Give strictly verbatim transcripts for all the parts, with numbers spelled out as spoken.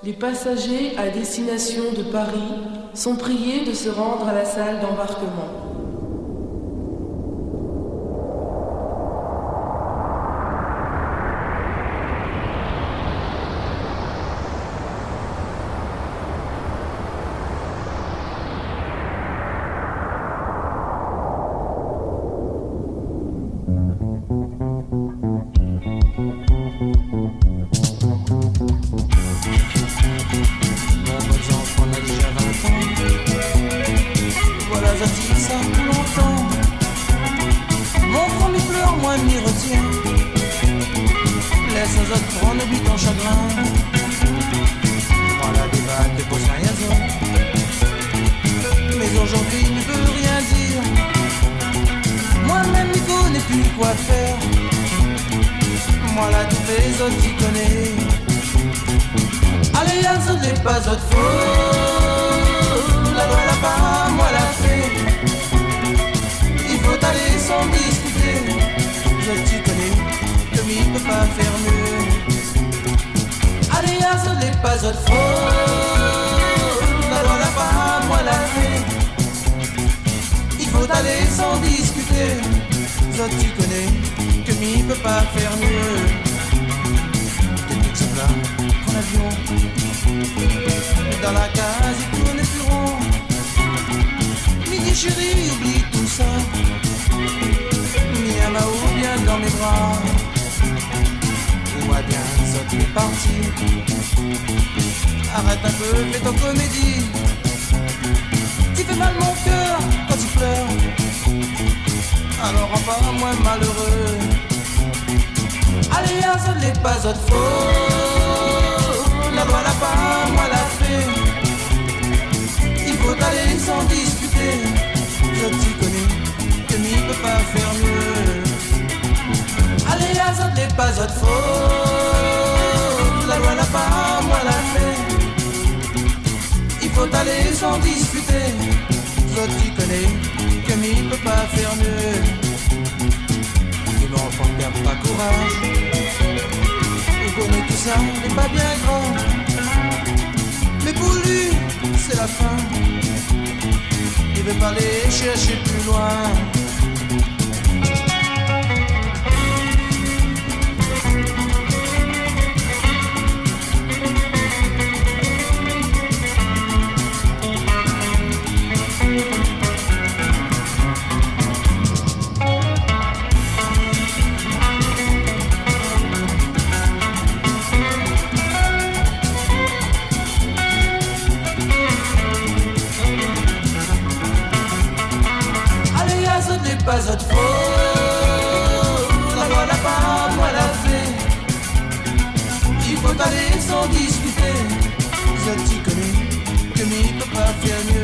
Les passagers à destination de Paris sont priés de se rendre à la salle d'embarquement. Bon, bann zanfan, na déza vin tan. Voilà, zot i di sa pou lontan. Mon gran mi plèr, moin mi retien. Lès azot pran, oubli ton shagrin. Moin la débat, te poz arien zot. Mé zordi, mi vé rien dir. Moin mèm, mi koné pi koi fèr. Moin la trouvé, zot i koné. Alé, azot lé pa zot fot. La loi la pa, moin la fé. I fo alé san diskité. Zot i koné ke mi pé pa fèr myé. Alé, azot lé pa zot fot. La loi la pa, moin la fé. I fo alé san diskité. Zot i koné ke mi pé pa fèr myé. Dépi ke zot la pran lavion, dan la kaz i tourn pi ron. Mi di, shéri, oubli tousa. Mi èm aou bien dan mé bra. Ou bien zot lé parti. Arèt in pé, fé ton komédi. Ti fé mal mon kèr kan ti plèr. Alor rann pa moin maléré. Alé, azot lé pa zot fot. La loi la pa, moin la fé. I fo alé san diskité. Zot i koné ke mi pé pa fèr myé. Alé, azot lé pa zot fot. La loi la pa, moin la fé. I fo alé san diskité. Zot i koné ke mi pé pa fèr myé. Mé lanfan, pèrd pa kouraz. Ou koné tousa lé pa bien grav. Mé pou li, sé la fin. I vé pa alé shèrsh pli loin. Alé, azot lé pa zot fot. La loi la pa, moin la fé. I fo alé san diskité. Zot i koné ke mi pé pa fèr myé.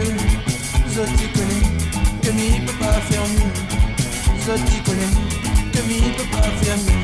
Zot i koné ke mi pé pa fèr myé. Zot i koné ke mi pé pa fèr myé.